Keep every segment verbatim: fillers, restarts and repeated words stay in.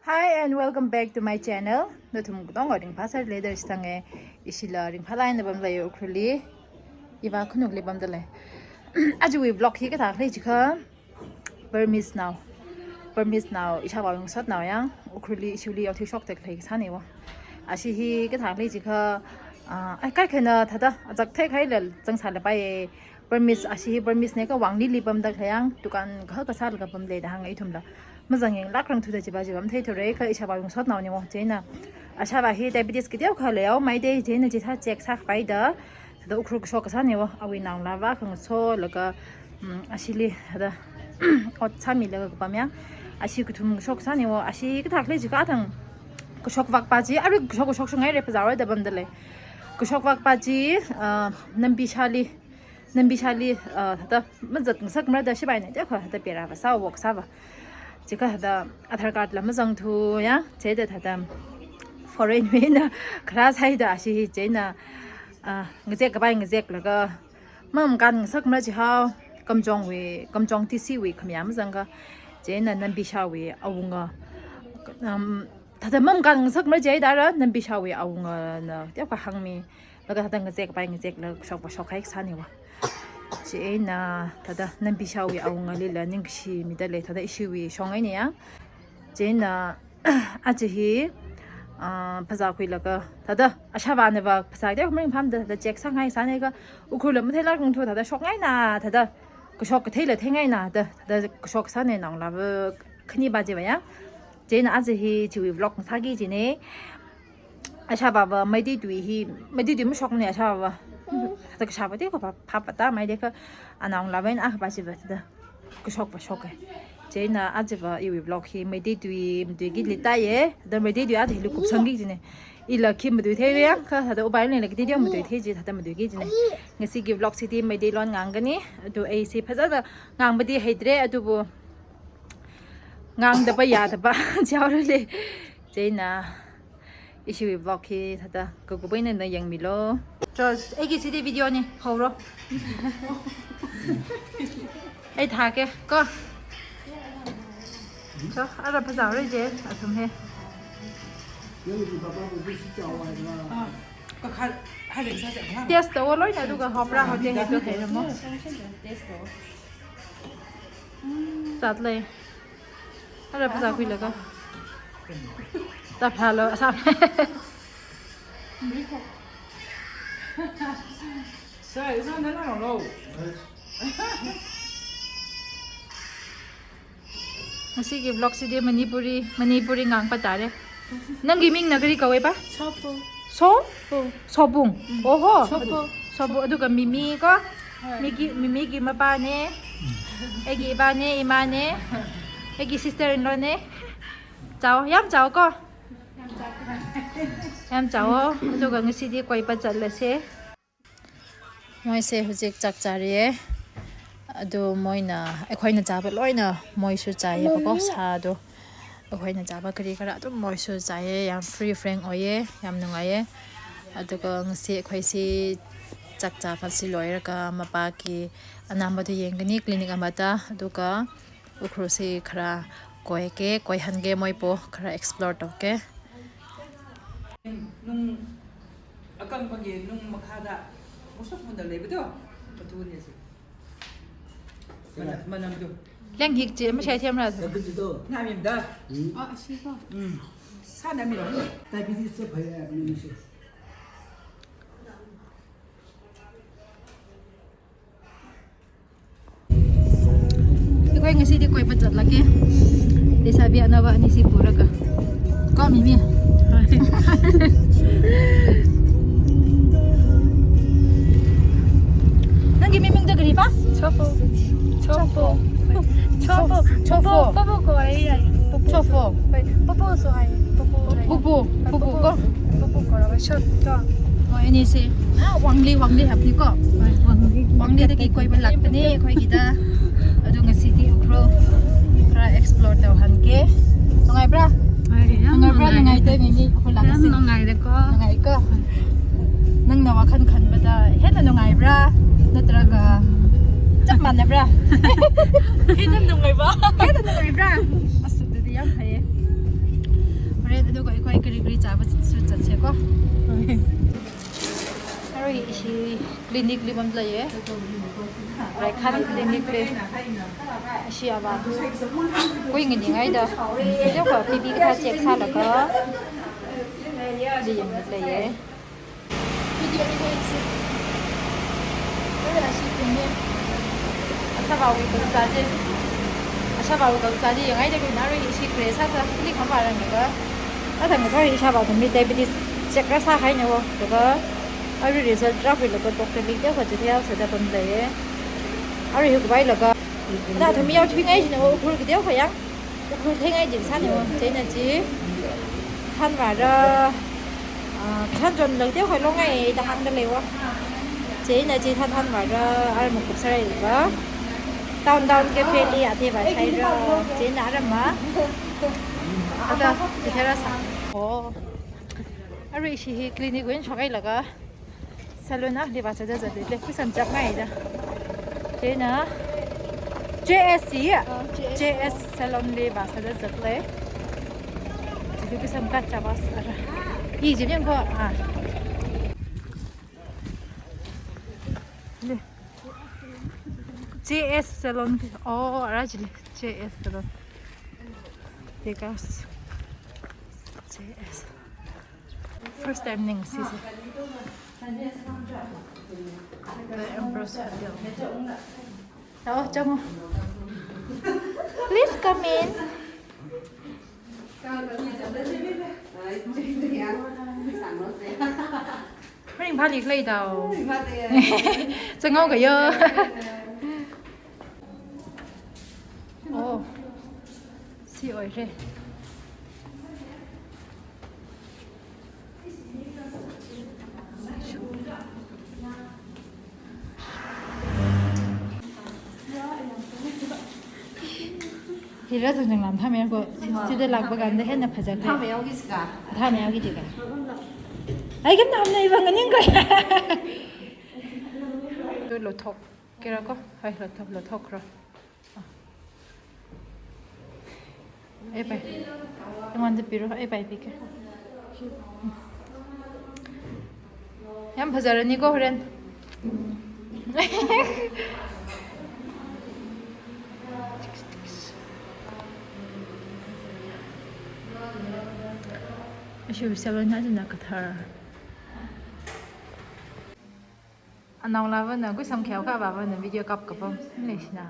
Hi and welcome back to my channel. Nathum katonga ringphāsāra leida shitsange. Ishila ringphālāk eina pamlei Ukhrulli. Iva khanukli pamdalei. Ajawui vlog hi kathākli jiakha Burmese nao. Burmese nao, ishāvāwui ngasotnao yang, Ukhrulli ishili yaothui shokda khalei kasāne wo. Ashi hi kathākli jiakha, ah, ai kaikhana thāda, azak theikhaila zangsālapai e. Burmese, ashi hi Burmese ne kha Wanglili pamda khalei yang, dukan kahak kasālaga pamlei da hānga ithumla. Mazangyang lākrang thuda chiva chiva matheithura kha ishāvāwui ngasotnaone wo, chieina. Ashāvā hi diabetes kateokha leihaomeida, chieina chithā check sākapaida, thāda Ukhrul kashok kasāne wo, awui naongalāva khangasolaga, mm, ashili, thāda, ot sāmilaga kapam yang, ashi kathum kashok kasāne wo, ashi kathākli jiakha thang, kashok vakpa chi, arui kashok kashok shungaire phazāra da pamdalei. Kashok vakpa chi, ah, Nambishali, Nambishali, ah, thāda mazat ngasakmara da shivaina teokha thāda pera va sāwo kasāva. Jiakha thāda Aadhaar card la mazangthu ya, chieina thāda foreign wui eina kharā sāhaida ashi hi chieina, ah, ngazek kapai ngazeklaga, mamkān ngasakmara chihao, Kamjongwui, Kamjong T C wui khamayā mazangakha, chieina Nambishawui awunga, um, thāda mamkān ngasakmara chihaida ra, Nambishawui awungana teokha hāngmi, laga thāda ngazek kapai ngazeklaga kashok vāshokhai kasāne wo. Chieina thāda Nambishawui awungalila ningkashi midalei, thāda ishiwui shong eina ya. Chieina aja hi, ah, phazā khuilaga, thāda ashāvāna va phazā teokha maringphāmada, thāda check sāngai sāne kha, Ukhrulli matheilākrang thu thāda shokngaina, thāda kashok katheila theingaina, thāda, thāda kashok kasāne naongalāva khaniva chiva ya. Chieina aja hi chiwui vlog ngasāki jine. Ashāvāva Meitei tui hi, Meitei tui mashokmane ashāvāva. Thāda kashāva teokha phā, phāpata maide kha anaongalāva eina akhava chiva thāda kashok vāshoke. Chieina ajava iwui vlog hi Meitei tui matuikili tāye, thāda Meitei tui athili kupsangki jine. Ila khi matuithei yang kha, thāda upai leilak tui teokha matuithei chi, thāda matuiki jine. Ngasiki vlog chili Meitei lon ngāngkani, atu aisi phazāda ngāngmadi haidre, atuva ngāngdapa yādapa chihaorale. Chieina ishiwui vlog hi thāda kakup eina yangmilu. Jos, aiki chili video ne, haoro. Ai thāke, ko. So, ara phazāra je, athum hi. Test tao loina, aduga haopra haote hi tu theiramo. Sātlei. Ara phazā khuilaga. Sāphalo, sā. Sai, sai, na, na, lo. Ngasiki vlog chili Manipuri, Manipuri ngāngpa tāre. Nangki mingna kari kawe pa? Sopu. So? Pu. Sopung. Mm. Oho. Sopu. Sopu, aduga Mimi ko? Hoi. Miki, Mimiki mapane. Mm. Aiki ipane, imane. Aiki sister in law ne. Chao, yam chao ko? Yam chao. Aduga ngasili koipa zatlase. Moise hujik chak chāriye. Adu moina, eikhoina chāpa loina moisu chāyeba ko, sādu. Eikhoina chāpa kari kara athum moisu chāye, yam free frank oye, yam nungaiye. Aduga ngasi eikhoisi chak chāpasi loiraga mapāki anamadu yangkani clinic amada, aduga Ukhrulsi kara koike, koihanke moipo, kara explore toke. Nung akangpagi nung makhada mushok munda leibado, matune si. Mana, manamdo. Leng hik je, mashai thiamra. Sakit itu. Namimda. Hmm. Ah, asiko. Hmm. Sa namimda. Diabetes se phaya, ini masi. Eikoi ngasidi koipa zatlake. Leisabi anava anisi puraga. Ko Mimi. Nangki miming da karipa? Chopo. Chopo. Chopo. Chopo. Chopo. Popo ko ai ai. Chopo. Popo so ai. Popo. Popo. Popo ko. Popo ko ra shot to. Oh, anisi. Ah, Wangli, Wangli hapni ko. Wangli. Wangli dagi koipa lakpane, koikida. Adu ngasidi Ukhrul kara explore tauhanke. Nungaibra? Ai, yam nungaibra, nungaire. Nungaite Mimi, Ukhrul yam lakasi. Nungaire ko. Nungai ko. Nangna wakhan khanbada hena nungaibra? Natraga chap manabra? Hena nungaiba. Hena nungaibra? Asuk dadi yam haye. ꯑꯗꯨꯒ ꯑꯩꯈꯣꯏ ꯀꯔꯤ ꯀꯔꯤ ꯆꯥꯕꯁꯨ ꯆꯠꯁꯦꯀꯣ꯫ ꯑꯔꯣꯏ ꯏꯁꯤ clinic ꯂꯤ ꯕꯝ ꯂꯩꯌꯦ꯫ ꯔꯥꯏꯈꯥꯟ clinic ꯂꯤ꯫ ꯑꯁꯤ ꯑꯕꯥ꯫ ꯀꯨꯏ ꯉꯤꯅꯤꯉꯥꯏꯗ꯫ ꯌꯥꯝ ꯀꯣ ꯄꯤꯕꯤ ꯀꯊꯥ check ꯁꯥꯂꯒ꯫ ꯂꯤ ꯌꯥꯝ ꯂꯩꯌꯦ꯫ Video ꯅꯤ ꯀꯣꯏꯁꯦ꯫ ꯑꯗꯨꯒ ꯑꯁꯤ ꯊꯨꯝꯃꯦ꯫ ꯑꯁꯥꯕꯥꯎꯒꯤ ꯀꯧꯆꯥꯁꯦ꯫ ꯑꯁꯥꯕꯥꯎꯒꯤ ꯀꯧꯆꯥꯁꯦ ꯌꯦꯡꯉꯥꯏꯗ ꯀꯩꯅꯣ ꯑꯔꯣꯏ ꯏꯁꯤ ꯈ꯭ꯔꯦ ꯁꯥ ꯁꯥ ꯀꯂꯤ ꯈꯝꯕꯥꯔꯝꯒ꯫ ꯑꯊꯪ ꯊꯣꯏ ꯏꯁꯥꯕꯥꯎ ꯊꯨꯝꯃꯤ diabetes check ꯈꯔ ꯁꯥ ꯍꯥꯏꯅꯀꯣ꯫ ꯑꯗꯨꯒ ꯑꯔꯨ result ꯗ꯭ꯔꯥꯐ ꯂꯩꯂꯒ doctor ꯂꯤꯛꯇ ꯍꯣꯖꯤꯛ ꯍꯦꯜ ꯁꯗ ꯄꯝ ꯂꯩꯌꯦ꯫ ꯑꯔꯨ ꯍꯨꯕꯥꯏꯂꯒ꯫ ꯑꯗ ꯊꯨꯝꯃꯤ ꯌꯥꯎ ꯊꯨꯏꯉꯥꯏꯁꯤꯅ ꯎꯈ꯭ꯔꯨꯜꯒꯤꯗꯤ ꯌꯥꯎꯈ꯭ꯔꯦ ꯌꯥ꯫ ꯎꯈ꯭ꯔꯨꯜ ꯊꯦꯡꯉꯥꯏ ꯖꯤꯟ ꯁꯥꯅꯤꯉꯣ, ꯆꯦꯅ ꯆꯤ꯫ ꯊꯥꯟ ꯃꯥꯔ, ꯑ, ꯊꯥꯟ ꯖꯣꯟ ꯂꯧꯗꯦ ꯈꯣꯏ ꯂꯣꯡꯉꯥꯏ ꯗ ꯍꯥꯡꯗ ꯂꯩꯋꯣ꯫ ꯆꯦꯅ ꯆꯤ ꯊꯥꯟ ꯊꯥꯟ ꯃꯥꯔ, ꯑꯔ ꯃꯀꯨꯞ ꯁꯔꯥꯏ ꯂꯩꯕ꯫ Down Down Cafe ꯂꯤ ꯑꯊꯦꯕ ꯁꯥꯏꯔ, ꯆꯦꯅ ꯑꯔꯝꯃ꯫ ꯑꯗ, ꯆꯤꯊꯦꯔꯥ ꯁꯥ꯫ ꯑꯣ꯫ ꯑꯔꯨ ꯏꯁꯤ ꯍꯤ clinic ꯑꯣꯏꯅ ꯁꯣꯛꯍꯜꯂꯒ꯫ Salon ꯑ ꯂꯤꯕꯥ ꯆꯠꯗ ꯆꯠꯂꯦ, ꯂꯦ, ꯀꯨꯏꯁꯟ ꯆꯞ ꯃꯥꯟꯅꯩꯗ꯫ ꯆꯦꯅ J S ꯁꯤ, ꯑ, J S꯫ J S salon ꯂꯤꯕꯥ ꯆꯠꯗ ꯆꯠꯂꯦ꯫ ꯆꯤꯗꯤ ꯀꯨꯏꯁꯟ ꯀꯠ ꯆꯥꯕ ꯁꯥꯔ꯫ ꯏ ꯖꯤꯅꯦ ꯀꯣ, ꯑ꯫ ꯂꯦ꯫ J S salon, ꯑꯣ, ꯑꯔꯥ ꯖꯤꯂꯦ, J S salon꯫ ꯇꯦꯀꯥꯁ꯫ J S꯫ First time ꯅꯤꯡ ꯁꯤꯁꯦ꯫ The Empress Hotel꯫ ꯂꯥꯛꯑꯣ, ꯆꯪꯉꯣ꯫ Please come in꯫ ꯍꯣꯔꯦꯟ ꯐꯥꯂꯤ ꯂꯩ ꯇꯥꯎ꯫ ꯆꯪꯉꯧ ꯀꯌꯣ꯫ ꯑꯣ꯫ ꯁꯤ ꯑꯣꯏꯔꯦ꯫ ꯍꯤꯔꯥ ꯆꯪꯖꯪ ꯂꯥꯝ ꯊꯥꯃꯦ ꯀꯣ, ꯁꯤ-, ꯁꯤꯗ ꯂꯥꯛꯄ ꯀꯥꯟꯗ ꯍꯦꯟꯅ ꯐꯖꯈ꯭ꯔꯦ꯫ ꯊꯥꯃꯦ ꯌꯥꯎꯒꯤꯁꯤꯀ꯫ ꯊꯥꯃꯦ ꯌꯥꯎꯒꯤꯗꯤꯀ꯫ ꯑꯩ ꯀꯩꯝꯇ ꯍꯥꯞꯅ ꯏꯕ ꯉꯥꯅꯤꯡꯈ꯭ꯔꯦ꯫ ꯑꯗꯨ ꯂꯧꯊꯣꯛꯀꯦꯔꯥ ꯀꯣ? ꯍꯣꯏ, ꯂꯧꯊꯣꯛ-, ꯂꯧꯊꯣꯛꯈ꯭ꯔꯣ꯫ ꯑꯩ ꯄꯥꯏ-, ꯑꯩꯉꯣꯟꯗ ꯄꯤꯔꯣ, ꯑꯩ ꯄꯥꯏꯕꯤꯒꯦ꯫ ꯌꯥꯝ ꯐꯖꯔꯅꯤꯀꯣ ꯍꯣꯔꯦꯟ꯫ ꯑꯁꯤ salon ꯍꯥꯏꯁꯤꯅ ꯀꯊꯔ꯫ ꯑꯅꯧ ꯂꯥꯕꯅ ꯒꯨꯏ ꯁꯝ ꯈꯦꯜ ꯀꯥꯕꯥꯕꯅ video ꯀꯥꯞ ꯀꯥꯞꯄ ꯂꯩꯁꯤꯅ꯫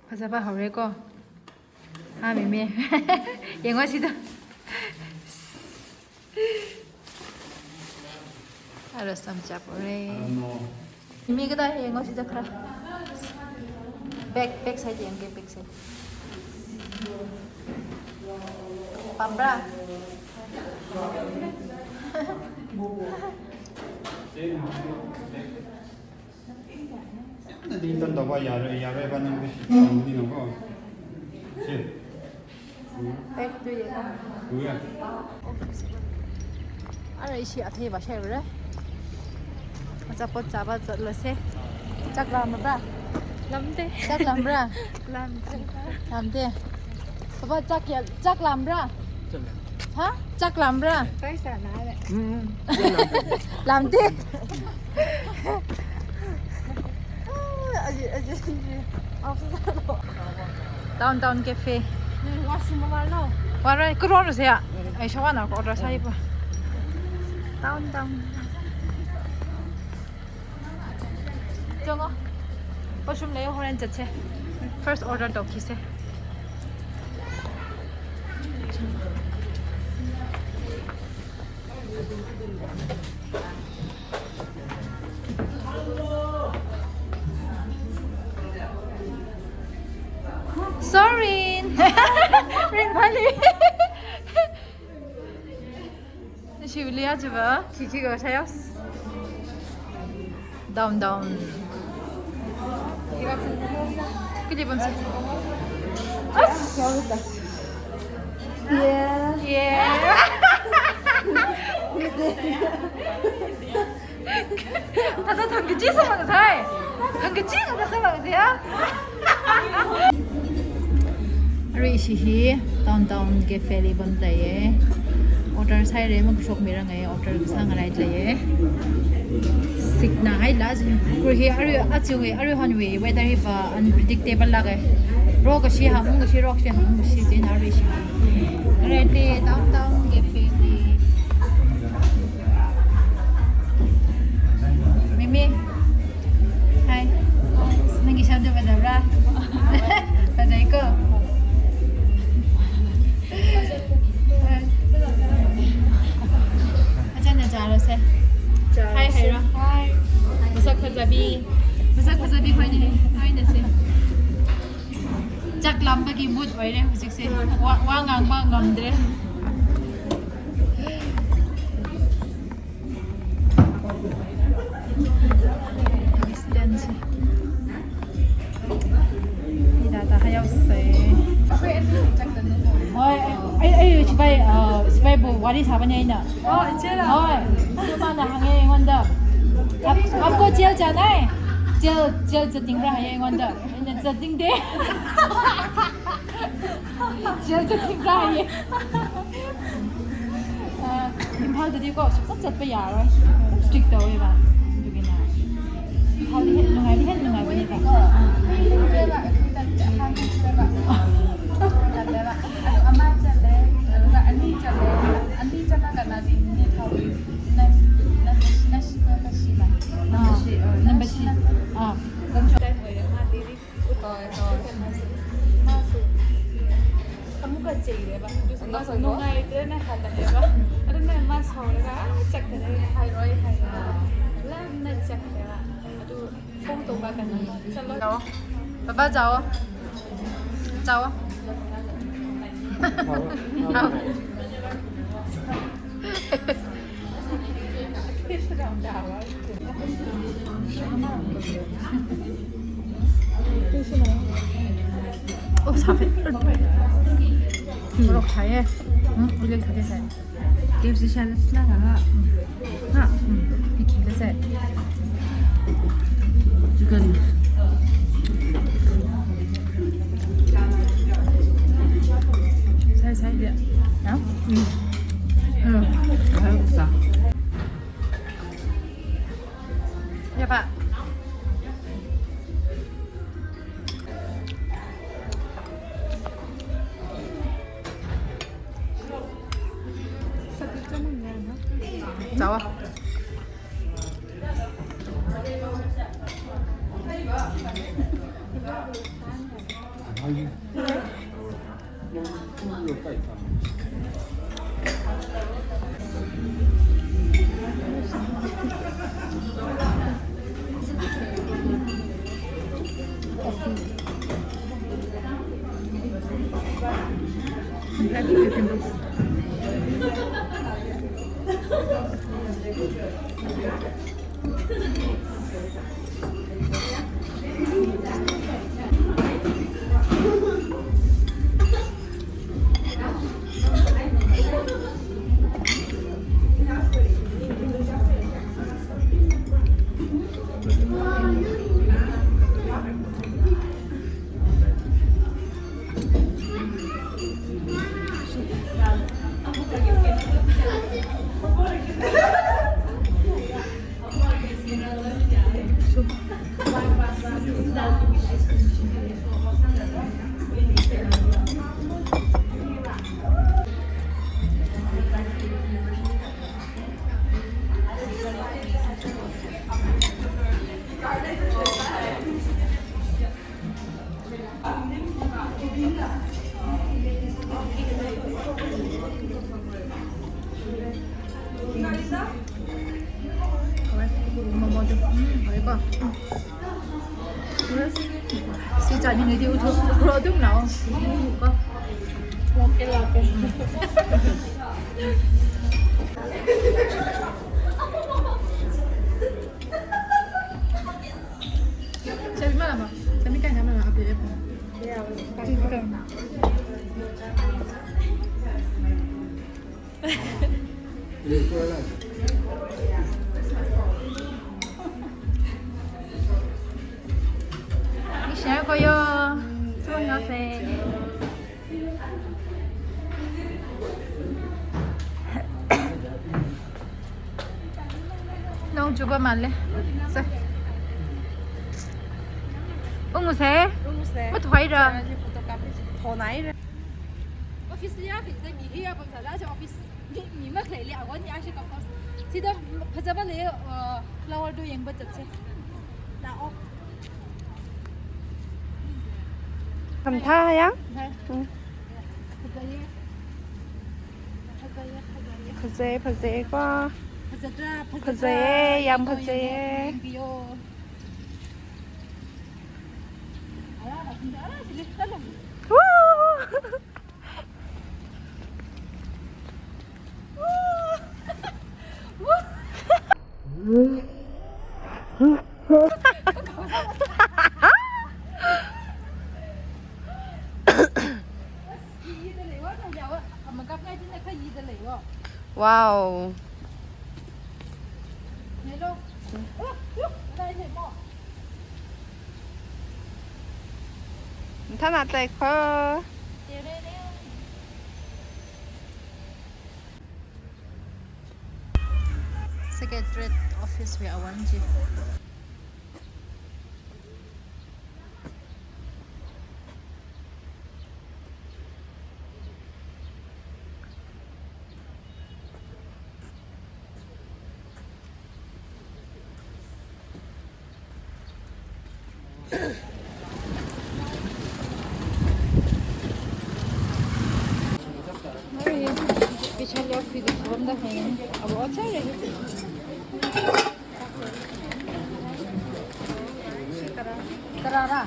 ꯐꯖꯕ ꯍꯧꯔꯦꯀꯣ꯫ ꯍꯥ, ꯃꯦꯃꯦ꯫ ꯌꯦꯡꯉꯣ ꯁꯤꯗ꯫ ꯑꯔ ꯁꯝ ꯆꯥꯞꯄꯔꯦ꯫ ꯃꯦꯃꯦ ꯀꯗꯥꯏ ꯌꯦꯡꯉꯣ ꯁꯤꯗ ꯈꯔ꯫ Back, back side ꯌꯦꯡꯒꯦ, back side꯫ ꯄꯥꯝꯕ꯭ꯔꯥ? ꯌꯥꯝꯅꯗꯤ ꯏꯟꯇꯔꯟ ꯇꯧꯕ ꯌꯥꯔꯣꯏ, ꯌꯥꯔꯣꯏꯕ ꯅꯪꯗꯤ ꯇꯧꯕꯅꯤꯅꯀꯣ꯫ ꯁꯤ꯫ Back ꯗꯨ ꯌꯦꯡꯉꯣ꯫ ꯎꯌꯦ꯫ ꯑꯔꯦ, ꯏꯁꯤ ꯑꯊꯦꯕ ꯁꯦꯕꯔꯦ꯫ ꯑꯆꯥꯄꯣꯠ ꯆꯥꯕ ꯆꯠꯂꯁꯦ꯫ ꯆꯥꯛ ꯂꯥꯝꯃꯕ꯭ꯔꯥ? ꯂꯥꯝꯗꯦ꯫ ꯆꯥꯛ ꯂꯥꯝꯕ꯭ꯔꯥ? ꯂꯥꯝꯗꯦ꯫ ꯂꯥꯝꯗꯦ꯫ ꯕꯕꯥ, ꯆꯥꯛ ꯀꯌꯥ, ꯆꯥꯛ ꯂꯥꯝꯕ꯭ꯔꯥ? ꯆꯥꯛ ꯂꯥꯝ-, ꯍꯥ? ꯆꯥꯛ ꯂꯥꯝꯕ꯭ꯔꯥ? ꯄꯩꯁꯥ ꯂꯥꯝꯃꯦ꯫ ꯎꯝ, ꯆꯥꯛ ꯂꯥꯝꯗꯦ꯫ ꯂꯥꯝꯗꯦ꯫ ꯑꯖꯤ, ꯑꯖꯤ, ꯑꯖꯤ꯫ Down Down Cafe꯫ ꯎꯝ, washroom ꯃꯃꯥꯜꯂꯣ꯫ ꯋꯥꯔꯣꯏ, ꯀꯔꯣꯔꯁꯦ꯫ ꯑꯩ ꯁꯋꯥꯅ order ꯁꯥꯏꯕ꯫ Down Down꯫ ꯆꯪꯉꯣ꯫ Washroom ꯂꯩꯌꯣ, ꯍꯣꯔꯦꯟ ꯆꯠꯁꯦ꯫ First order ꯇꯧꯈꯤꯁꯦ꯫ Sorry. ꯔꯤꯡ ꯐꯥꯂꯤ꯫ ꯁꯤꯕꯨ ꯂꯤꯌꯥ ꯆꯤꯕ, ꯈꯤꯈꯤꯒ ꯁꯥꯌꯥꯁ꯫ Down, down. ꯀꯔꯤ ꯄꯥꯝꯁꯦ? ꯑꯁ! Yeah. Yeah. ꯊꯥꯗ ꯊꯥꯡꯒꯠꯆꯤ ꯁꯥꯃꯛꯁꯥꯏ꯫ ꯊꯥꯡꯒꯠꯆꯤ ꯈꯛꯇ ꯁꯥꯃꯛꯁꯦ, ꯍꯥ? Arui ishi hi Downtown Cafe li pamdalei. Order sāhaira, makashokmiranga, order kasā ngaraitalei. Sikna haila chi. Kha hi arui achungwui, aruihonwui weather hiva unpredictable lāka. Rokkashi hāngkashi, rokkashi hāngkashi china arui ishi. Ngarailei Downtown Cafe li. Mimi. Hi. Nangki shamda fazabra? Fazai ko. Achana jalo se. Hi, hi, ra. Hi. Masak fazabi. Masak fazabi khoi ni. Khoi na se. Chak lambaghi mood oire hujikse. Wa, wa ngangba ngamdre. Stand chi. Hithāda haosa. Hoi, ai, ai, sipai, uh, sipaibu wari sābane aina. Oh, ichela. Hoi, tumana hānge aingwanda. Aap, aapko jail jana hai? Jail, jail zatningra hai aingwanda. Aina zatningde. Jail zatningra hai. Ah, Imphalda diko, success zatpa yaroi. Strict tawai ba. Aduina. Imphalli hen nungai, hen nungai bane ba. Ah. Number shi, ah. ꯍꯣꯏ, ꯍꯣꯏ꯫ ꯃꯥꯁꯨ ꯑꯃꯨꯛꯀ ꯆꯩꯔꯦꯕ꯫ ꯑꯗꯨꯁꯨ ꯃꯥꯁꯨ ꯅꯨꯡꯉꯥꯏꯇ꯭ꯔꯦꯅ ꯍꯜꯂꯛꯑꯦꯕ꯫ ꯑꯗꯨꯅ ꯃꯥ ꯁꯥꯎꯔꯒ ꯑꯥ ꯆꯠꯈ꯭ꯔꯦ꯫ ꯍꯥꯏꯔꯣꯏ ꯍꯥꯏꯔꯒ ꯂꯥꯞꯅ ꯆꯠꯈ꯭ꯔꯦꯕ꯫ ꯑꯗꯨ ꯐꯣꯟ ꯇꯧꯕ ꯀꯥꯟꯗ ꯆꯠꯂꯣ꯫ ꯆꯥꯎꯑꯣ꯫ ꯕꯕꯥ ꯆꯥꯎꯑꯣ꯫ ꯆꯥꯎꯑꯣ꯫ Oh, sāfei. Morok sāye. Hmm, ulik sāde sāye. K F C shell sāla ha. Ha, hmm, ikida sāye. Chicken. Sāye, sāye de. Ya? Hmm. Hmm. Sāye, sā. Ya, Pak. Chao. Si chutney nadi uthu, uthu athum nao. Okay, okay. Sabi mala ma, sabi kaya mala ma, update po. Ni share koyo, semua ngase. ꯆꯨꯕ ꯃꯥꯜꯂꯦ꯫ ꯁꯦ꯫ ꯎꯪꯉꯨꯁꯦ꯫ ꯎꯪꯉꯨꯁꯦ꯫ ꯃꯊ꯭ꯋꯥꯏꯔ꯫ ꯐꯣꯇꯣ ꯀꯥꯞꯄꯤꯁꯦ꯫ ꯊꯣꯅꯥꯏꯔ꯫ Office Lia ꯈꯤꯇ ꯃꯤ ꯍꯦꯛ ꯌꯥꯐꯝ ꯁꯥꯗꯥ, ꯑꯁꯤ office ꯃꯤ, ꯃꯤ ꯃꯈꯩ ꯂꯩ, ꯑꯋꯥꯅꯤ ꯑꯁꯤ ꯀꯞꯄ꯫ ꯁꯤꯗ ꯐꯖꯕ ꯂꯩ, ꯑ, flower ꯗꯣ ꯌꯦꯡꯕ ꯆꯠꯁꯦ꯫ ꯂꯥꯛꯑꯣ꯫ ꯀꯝꯊꯥ ꯍꯥꯏꯌꯥ? ꯍꯣꯏ꯫ ꯎꯝ꯫ ꯐꯖꯩꯌꯦ꯫ ꯐꯖꯩꯌꯦ, ꯐꯖꯩꯌꯦ꯫ ꯐꯖꯩ, ꯐꯖꯩꯀꯣ꯫ ꯐꯖꯗ꯭ꯔꯥ? ꯐꯖꯗ꯭ꯔꯥ? ꯐꯖꯩꯌꯦ, ꯌꯥꯝ ꯌꯦꯡꯉꯣ, ꯐꯖꯩꯌꯦ꯫ ꯌꯦꯡꯉꯣ, ꯌꯦꯡꯕꯤꯌꯣ꯫ ꯑꯔꯥ, ꯑꯔꯥ, ꯁꯤꯗ, ꯑꯔꯥ, ꯁꯤꯗ, ꯆꯠꯂꯣ꯫ ꯋꯨ! Wow. Hello. Thana tai kho. Secretariat office wui awon chi. Tarara.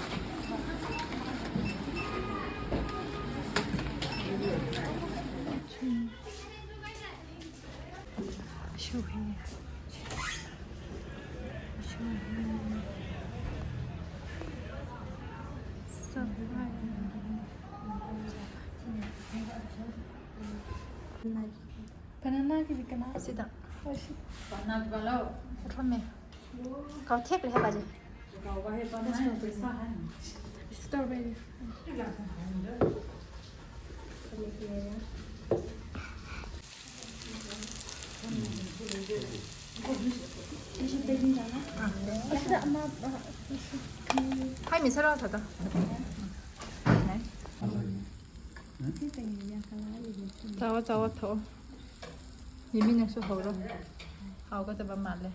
Banana ki bikana sida. Banana ki balo. Kathame. Kau thek le ba je. Strawberry. Hai mi sara thada. Chawa, chawa tho. Mimi nangsu haora. Haokadaba male.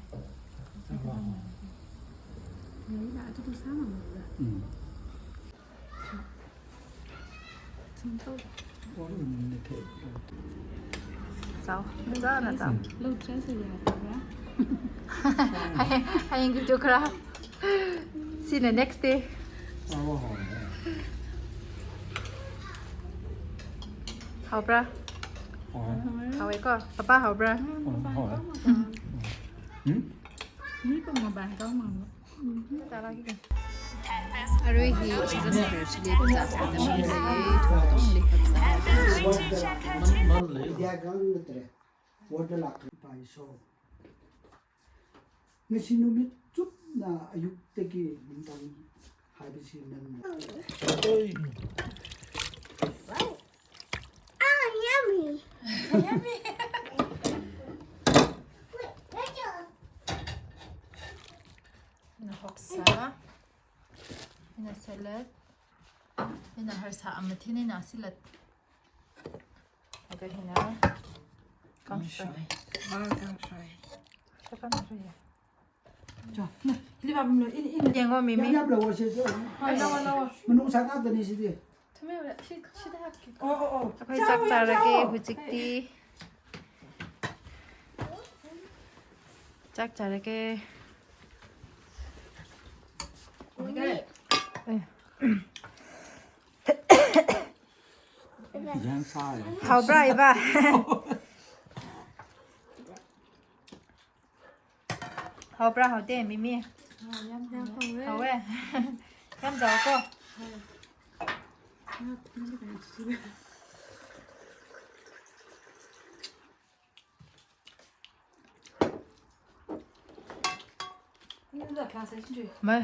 Chao, chao na chao. Hai, hai, yang gitu kera. See the next day. Haobra? Haoe ko? Papa haobra? Hmm? Arui hi exam prep li exam exam tong li exam. India gang natre. Word la kai so. Ngasi numit chupna ayuktaki ningtang haibisi nan. Oi. Ah, yummy. Yummy. Ina hoksa, ina salad, ina harsa amathin, ina salad. Aga hina kangshai. Kangshai. Ah, kangshai. Shaka kangshai. Cho, na, li ba mlo, in, in. Yengo, Mimi. Yap, yap, lawa, se, se. Ah, lawa, lawa. Manung sāda, dani, sidi. Thame, shi, shida hapki. Oh, oh, oh. Akhoi chak chārake, hujikti. Chak chārake. Okay. Eh. Yang sai. Haobra, iva? Haobra, haote, Mimi? Ah, yam, yam haowe. Haowe. Yam zao ko. Mai.